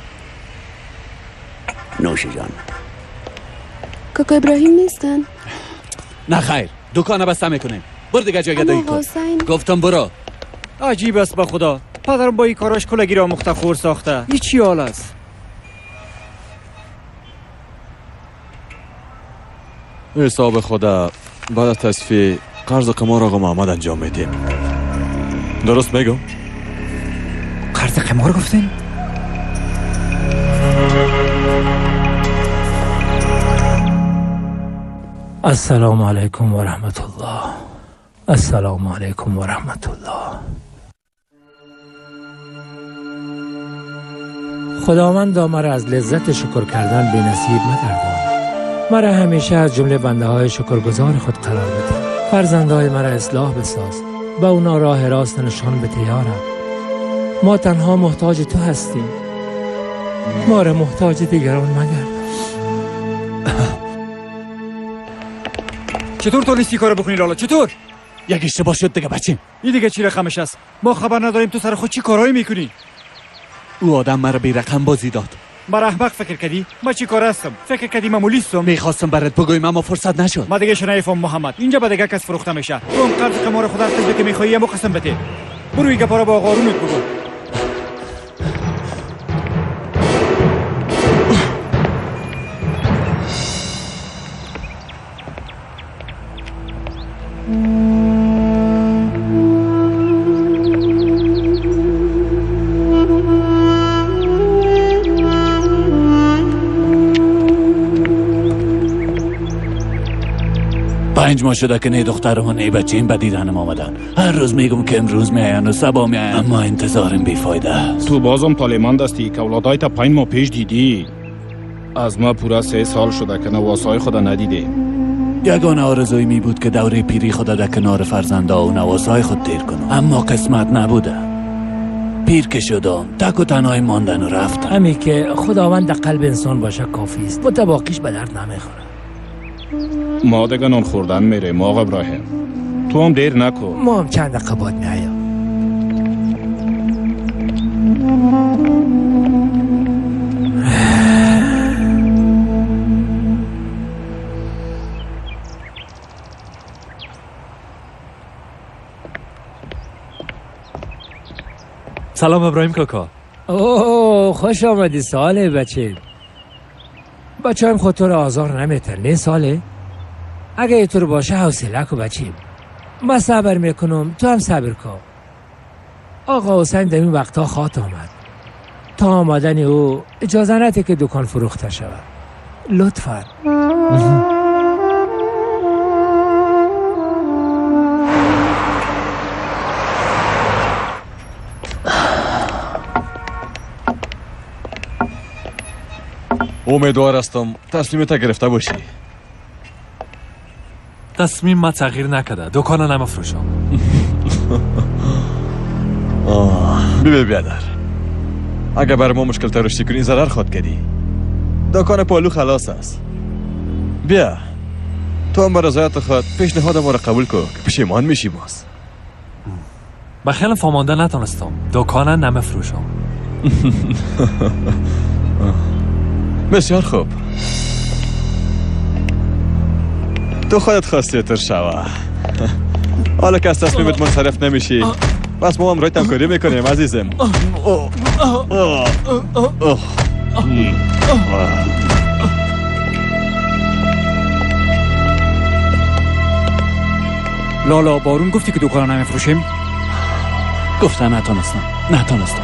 نوش جان. کاکا ابراهیم نیستن؟ نه خیر، دکان بسته میکنیم. برو دیگه جای گدایی کن. گفتم برو. عجیب است با خدا، پدرم با این کاراش کلگی را مختخور ساخته. این چی حال است؟ حساب خدا بعد از تصفیه قرض قمار آقا محمد انجام میدیم. درست میگم؟ قرض قمار گفتین؟ السلام علیکم و رحمت الله. السلام علیکم و رحمت الله. خداوند مرا از لذت شکر کردن بی نصیب مگردان. مرا همیشه از جمله بنده های شکرگزار خود قرار بده. فرزندهای مرا اصلاح بساز، به اونا راه راست نشان بده یا رب. ما تنها محتاج تو هستیم، ما را محتاج دیگران مگردان. چطور تونستی کارو بکنی لالا؟ چطور؟ یک اشتباه شد دیگه بچه. این دیگه چی رقمش است؟ ما خبر نداریم تو سر خود چی کارایی میکنی. او آدم مرا بی رقم بازی داد. مرا احمق فکر کردی؟ ما چی کار هستم؟ فکر کردی من مولیستم؟ میخواستم برات بگویم اما فرصت نشد. ما دیگه شنیفم محمد. اینجا به دیگه کس فروخته میشه. تو هم قرض قمار خود هر که میخوایی امو قسم بده. برو این گپا را با آقا هارونت بگو. پنج ماه شده که نه دخترم و نه بچه‌م به دیدنم آمدن. هر روز میگم که امروز میاین و صبا میاین، اما انتظارم بیفایده است. تو بازم طالمان دستی که اولادای تا 5 ماه پیش دیدی. از ما پورا 3 سال شده که نواسای خدا ندیده. یگانه آرزوی می بود که دوره پیری خدا در کنار فرزنده و نواسای خود تیر کنم، اما قسمت نبوده. پیر که شدم تک و تنهای ماندن و رفتن. همین که خداوند در قلب انسان باشه کافی است، متباقیش به درد نمیخوره. ما دیگه نان خوردن میره ما آقا ابراهیم، تو هم دیر نکن. ما هم چند دقیقه بعد میایم. سلام ابراهیم کاکا. اوه خوش آمدی ساله بچه. بچه هم خود تو رو آزار نمیتن نه ساله؟ اگه اینطور باشه حوصله کو بچیم. من صبر میکنم تو هم صبر کن. آقا حسین در این وقتا خات آمد. تا آمدن او اجازه نده که دکان فروخته شود. لطفا. امیدوار هستم تصمیمت گرفته باشی. تصمیم ما تغییر نکرده، دکان نمفروشم. ببین بیادر، اگر بر ما مشکل ترشی کنی ضرر خواد کردی. دکان پالو خلاص است. بیا تو هم به رضایت خود پیشنهاد ما را قبول کن که پشیمان میشی باز. به خیلی فهمانده نتونستم، دکان نمفروشم. بسیار خوب، تو خودت خواستی تر شوه. حالا که از تصمیمت منصرف نمیشی بس ما هم روی تمکاری میکنیم عزیزم. لالا بارون گفتی که دکان نمیفروشیم؟ گفتم نتونستم.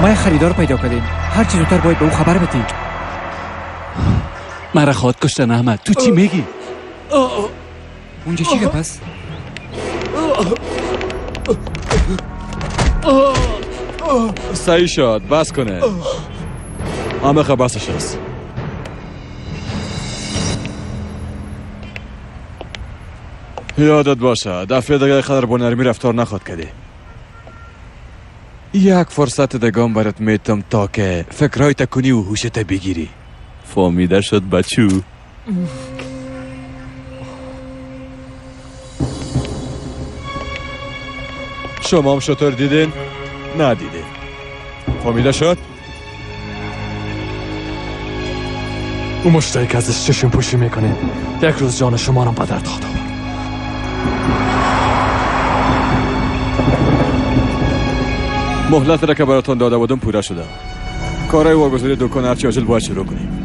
ما یک خریدار پیدا کردیم، هر چی زودتر باید به او خبر بدیم. مرا خواد کشتن احمد، تو چی میگی؟ اونجا چی گپ است؟ صحیح شد، بس کنه. همه بسش است. یادت باشه دفعه دیگه قدر با نرمی رفتار نخواد کردی. یک فرصت دیگه برات میتم تا که فکرهای کنی و هوشت بگیری. فهمیده شد بچو؟ شما هم شطور دیدین؟ ندیدین. فهمیده شد؟ او مشتایی که ازش چشم پوشی میکنه یک روز جان شما را به درد خواهد آورد. مهلت را که براتون داده بودم پوره شده. کارهای واگذاری دکان هرچی عاجل باید شروع کنیم.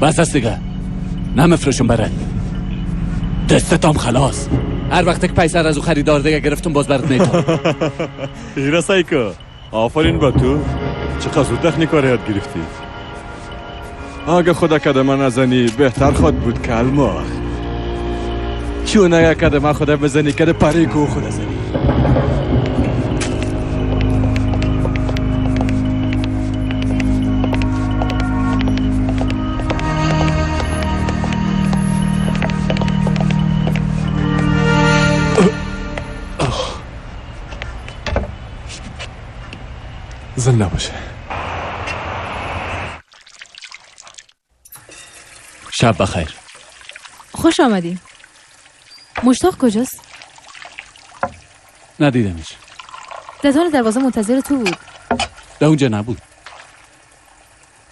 بس است دیگه، نمفروشم برات. دستتام خلاص. هر وقت که پیسه از او خریدار دیگه گرفتم باز برات میتم. ایرا سایکو، آفرین با تو، چقدر زود تکنیکا را یاد گرفتی. اگه خدا کدمه نزنی بهتر خود بود کلماخ. چون اگه کدمه خدا بزنی کده پری کو خدا زنی. زنده باشه. شب بخیر. خوش آمدی. مشتاق کجاست؟ ندیدمش. دهان دروازه منتظر تو بود. در اونجا نبود.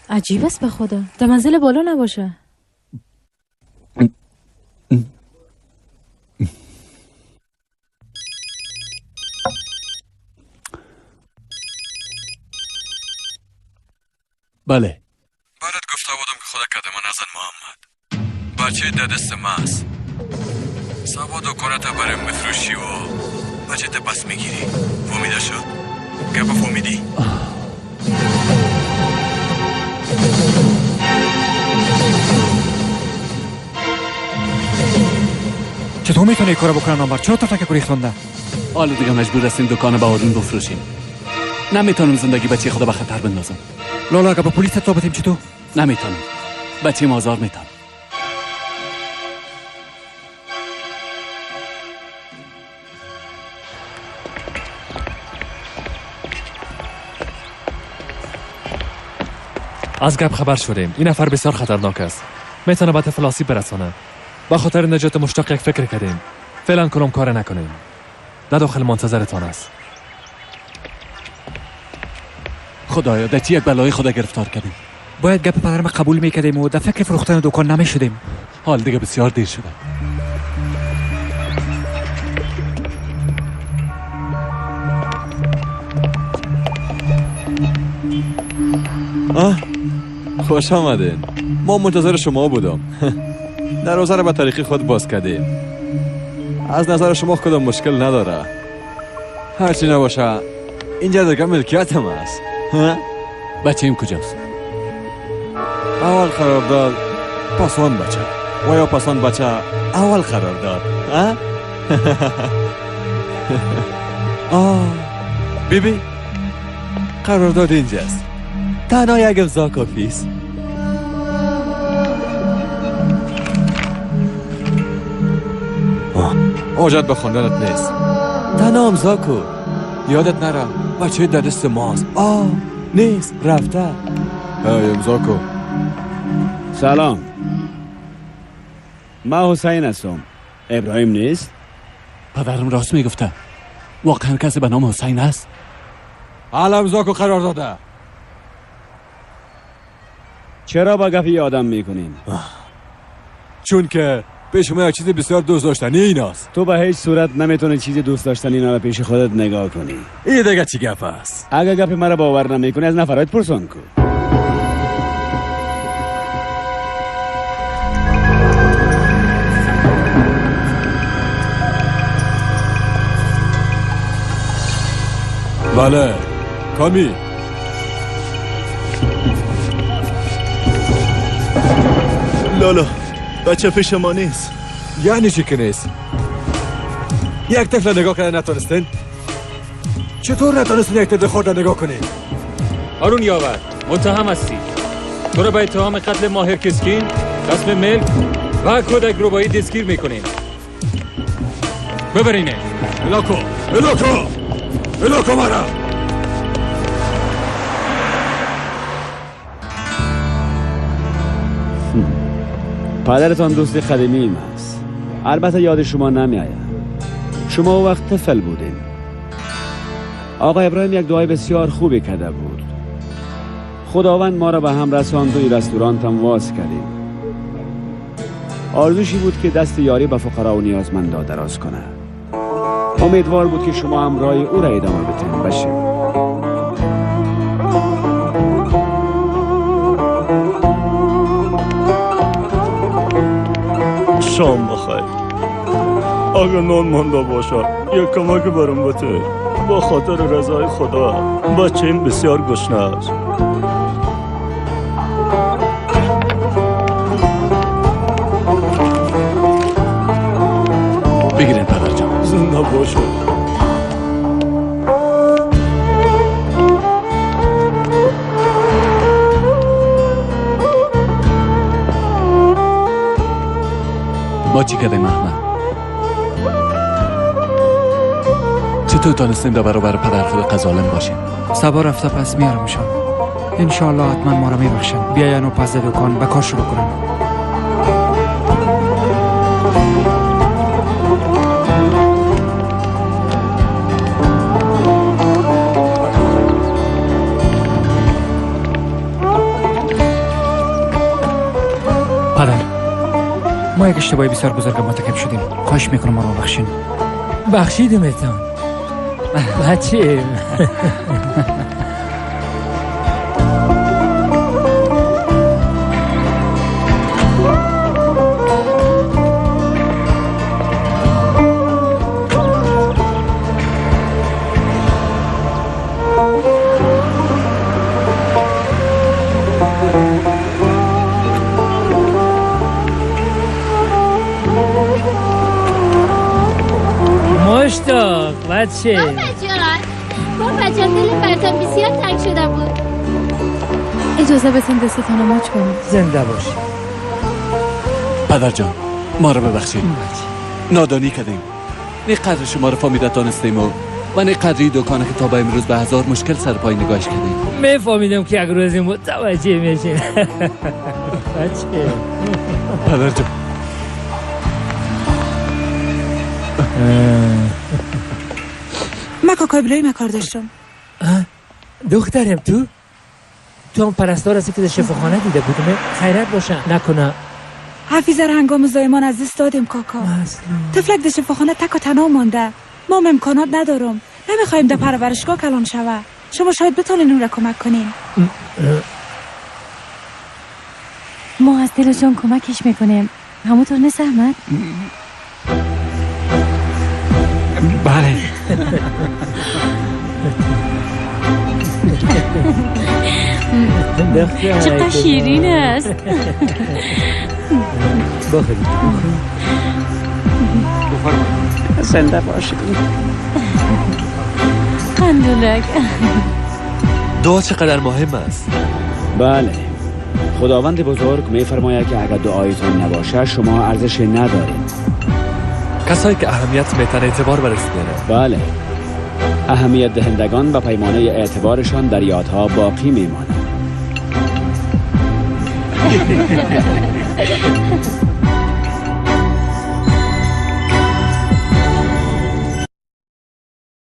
عجیب است به خدا. در منزل بالا نباشه. بله. برات گفته بودم که خدا کدما نزن محمد. بچه دست ماست. سبا دکانت برم میفروشی و بچه ته پس میگیری. فهمیده شد؟ گپ فهمیدی؟ چطور میتونه این کارو بکنه نامبر؟ چرا تفکر ریختونده؟ حالا دیگه مجبور هستیم دکان به آرون بفروشیم. نمیتونم زندگی بچه خدا به خطر بندازم. لالا اگه با پلیس ثابتیم چطور؟ نمیتونم. بچه آزار میتن. از گپ خبر شدیم. این نفر بسیار خطرناک است. میتونه به طفل آسیب برسانه. به خاطر نجات مشتاق یک فکر کردیم. فعلا کلام کار نکنیم. در داخل منتظرتان است. خدایا در چی یک بلای خدا گرفتار کردیم. باید گپ پدرم قبول میکردیم و در فکر فروختن دکان نمیشدیم. حال دیگه بسیار دیر شده. آه خوش آمدین. ما منتظر شما بودم. دروازه را به طریقی خود باز کردیم. از نظر شما کدام مشکل نداره. هرچی نباشه اینجا دیگه ملکیتم است. بچه‌م کجاست؟ اول قرارداد پسان بچه و یا پسان بچه اول قرارداد. آه بیبی قرارداد اینجاست. تنها یک امضا کافی است. حاجت به خواندنت نیست. تنها امضا کو. یادت نره بچه در دست ماست. آه نیست رفته. امضا کو. سلام، ما حسین هستم. ابراهیم نیست؟ پدرم راست میگفته. واقعا کسی به نام حسین است؟ حالا امضا کو قرار داده. چرا با گپی آدم میکنین؟ چون که پیش ما یک چیز بسیار دوست داشتنی این است. تو به هیچ صورت نمیتونی چیز دوست داشتنی اینا را پیش خودت نگاه کنی. این دیگه چی گپ است؟ اگه گپ مرا باور نمیکنی از نفرات پرسان کن. بله کامی. لالا بچه پیش ما نیست. یعنی چی که نیست؟ یک طفل نگاه کنه نتونستین؟ چطور نتونستین یک طفل خورده نگاه کنین؟ هارون یاور متهم هستی. تو را به اتهام قتل ماهر کسکین، غصب ملک و کودک ربایی دستگیر میکنیم. ببرینه. الاکو الاکو الاکو مرا. پدرتان دوست قدیمی است. البته یاد شما نمی آید. شما وقت طفل بودین. آقا ابراهیم یک دعای بسیار خوبی کرده بود. خداوند ما را به هم رساند و این رستورانتم واز کردیم. آرزوشی بود که دست یاری به فقرا و نیازمندا دراز کنه. امیدوار بود که شما هم رای او را ادامه بتین. بشه. شام بخیر. اگه نان مانده باشه یک کمک برم بده. با خاطر رضای خدا. بچه‌م بسیار گشنه است. بگیرین پدر جان. زنده باشه. ما چی کردیم احمد؟ چطور تانستیم در برابر پدر خود قظالم باشیم؟ سبا رفته پس میارمشان. انشاءالله حتما ما را میبخشن. بیاین و پس دکان به کار شروع کنن. پدر، ما یک اشتباهی بسیار بزرگ مرتکب شدیم. خواهش میکنم ما رو ببخشین. بخشیدمتان بچه. مشتاق بچه. بابا جان، دل برتان بسیار تنگ شده بود. اجازه بتین دستتان رو ماچ کنیم. زنده باشی. پدر جان، ما رو ببخشید، نادانی کردیم. نه قدر شما رو فهمیده دانستیم و نه قدری دکان که تا به امروز به هزار مشکل سر پای نگاهش کردیم. میفهمیدم که یک روزی متوجه میشین. بچه. پدر جان، من کاکا ابراهیم کار داشتم. دخترم، تو هم پرستار هستی که در شفاخانه دیده بودم. خیرت باشه نکنه. حفیظه را هنگام زایمان از دست دادیم کاکا. طفلک در شفاخانه تک و تنها مانده. ما هم امکانات ندارم. نمیخوایم در پرورشگاه کلان شوه. شما شاید بتونین اون را کمک کنین. ما از دل و جان کمکش میکنیم. همونطور نیست احمد؟ بله. چقدر شیرین است. زنده باشید. قندولک. دعا چقدر مهم است. بله، خداوند بزرگ میفرماید که اگر دعایتان نباشه شما ارزش ندارید. کسایی که اهمیت میتن اعتبار برس میاره. بله، اهمیت دهندگان و پیمانه اعتبارشان در یادها باقی میماند.